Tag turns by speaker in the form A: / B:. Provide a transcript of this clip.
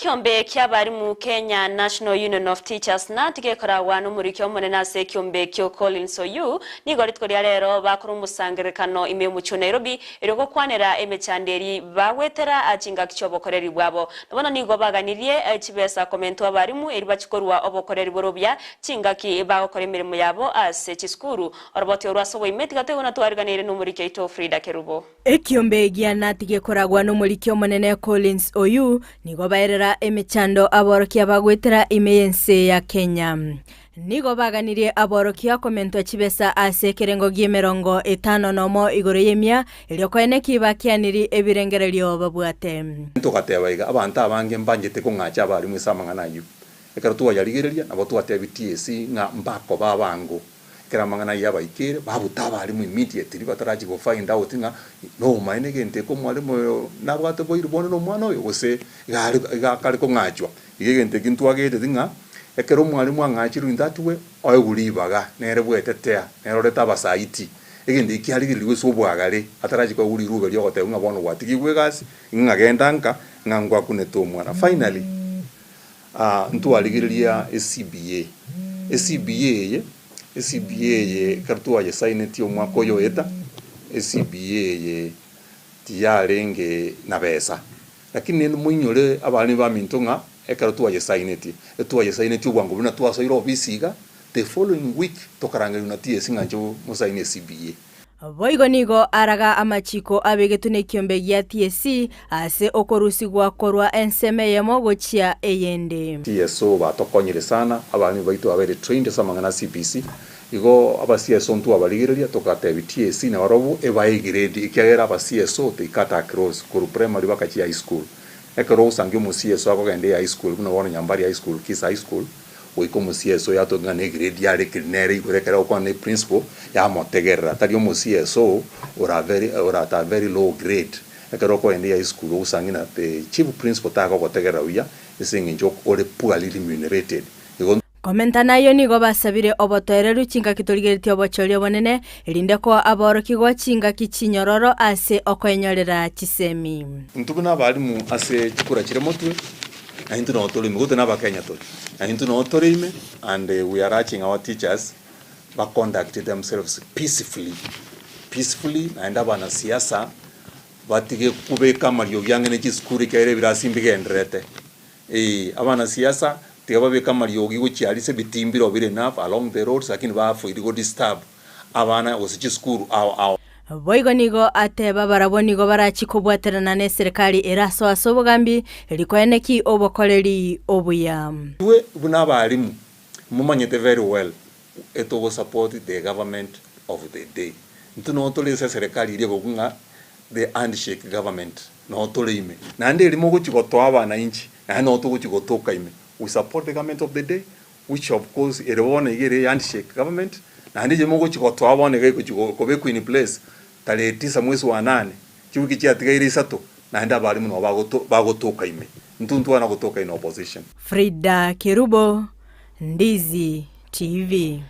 A: Ekiombe ki'abarimu Kenya National Union of Teachers, KNUT, gekoragwa nomoriki omonene ase ekiombe ekio Collins Oyuu, nigo rituko ria rero bakora omosangererekano ime y'omochie o Nairobi erio gokwanera emechando eri bagwetera chingaki chi'obokoreri bwabo. Na bono nigo baganirie chibesa komentwa abarimu eri bachie korua obokoreri bore obuya chingaki bagokora emeremo yabo ase chisukuru. Oroboti orwo ase oboime tiga toigwe na twariganeire nomoriki oito Frida Kerubo.
B: Ekiombe gia Nati gekoragwa nomoriki omonene Collins Oyuu, nigo baerera emechando aborokia bagoetera ime y'ense ya Kenya. Nigo baganirie aborokia komentwa chibesa ase ekerengo gi'emerongo etano nomo igoro y'emia, erio koeneki bakianiri ebirengererio babwate.
C: Togateba iga, Abanto abange mbanchete kong'acha abarimu ase amang'ana ayio. Ekero twayarigereria, nabo twatebia TSC ng'a mbakoba abango. Ekero amang'ana ayio abaikeire, babuta abarimu immediately batarachia go find out ng'a nomaene egento eke omwalimu oyo nabwate oboiri bonde na omwana oyo gose iga are iga akare kong'achwa. Iga egento eki ntwageteti ng'a ekero omwalimu ang'achirwe in that way, oegwe ribaga nere bwetetea, nere orete abasaiti. Egento eki kiarigererigwe ase obwagare, atarachia koegwa rirube riogotebwa ng'a bono gwatigigwe egasi, ng'a genda nka, ng'a ngwakunete omwana. Finally, Ntwarigereria eCBA. ECBA eye, ECBA eye ekero twayesaineti omwaka oyo oeta, ECBA eye tiyarenge na besa. Lakini rende moinyore abaremi baminto ng'a ekero twayesaineti, etwayesaineti obwango buna twasoire ofisi iga, the following week tokarangerigwa na TSC ng'a inche mosaine ECBA.
B: Boigo nigo araga amachiko abegetwe nekiombe gia TSC ase okorusigwa korwa ensemo eyemo gochia eyende.
C: CSO batokonyire sana, abaremi baito babeire trained ase amang'ana a CBC, igo aba CSO ntwabarigereria togatebia TSC nabarobwo ebae egrade ekiagera aba CSO they cut across korwa primary baka chia high school. Ekero ogosangia omo CSO akogenda e high school buna bono Nyambari high school, Kisa high school, Goika omosieso oyo atoke ng'a negrade yare ekeri nere igoro ekero agokwana ne principal yamotegerera tari omosieso ora very ora at a very low grade ekero okoenda high school ogosangi na the chief principal tagogotegerera buya ase eng'encho ore poorly remunerated igo
B: Komenta nayio nigo basabire obotoereru chingaki torigeretie obochori obonene, erinde koa aborokigwa chingaki chinyororo ase okoenyorera chisemi.
C: Intwe buna abalimu ase chikura chire motwe, Na intwe noo tore ime, gose na abakenya tore, na intwe noo tore ime and we are urging our teachers ba conduct themselves peacefully, peacefully naende abanasiasa batige kobeka amariogi ang'e ne chisukuru ekiagera ebirasi mbigendererete. Eeh, abanasiasa tiga babeke amariogi gochia aria ase ebitimbiro bire enough along the roads lakini ba avoid go disturb abana gose chisukuru ao ao.
B: Boigo nigo ateba barabwo nigo barachie kobwaterana neserikali ere asoe ase obogambi, rikoene ki obokoreri obuya.
C: Intwe buna abalimu momanyete very well etogo support the government of the day. Intwe noo tore ase eserekari eria egokwa ng'a the handshake government noo tore ime. Naende eria mogochia gotoa abananchi naende noo togochia gotoka ime. We support the government of the day which of course ere bono iga ere handshake government, naende inche mogochia gotoa bono iga egochia kobekwa in place tarehe tisa mwezi wa nane, chiwiki chiatigaire isato, naende abalimu nabo bagoto bagotoka ime. Intwe ntwana gotoka in opposition.
B: Frida Kerubo, Ndizi TV.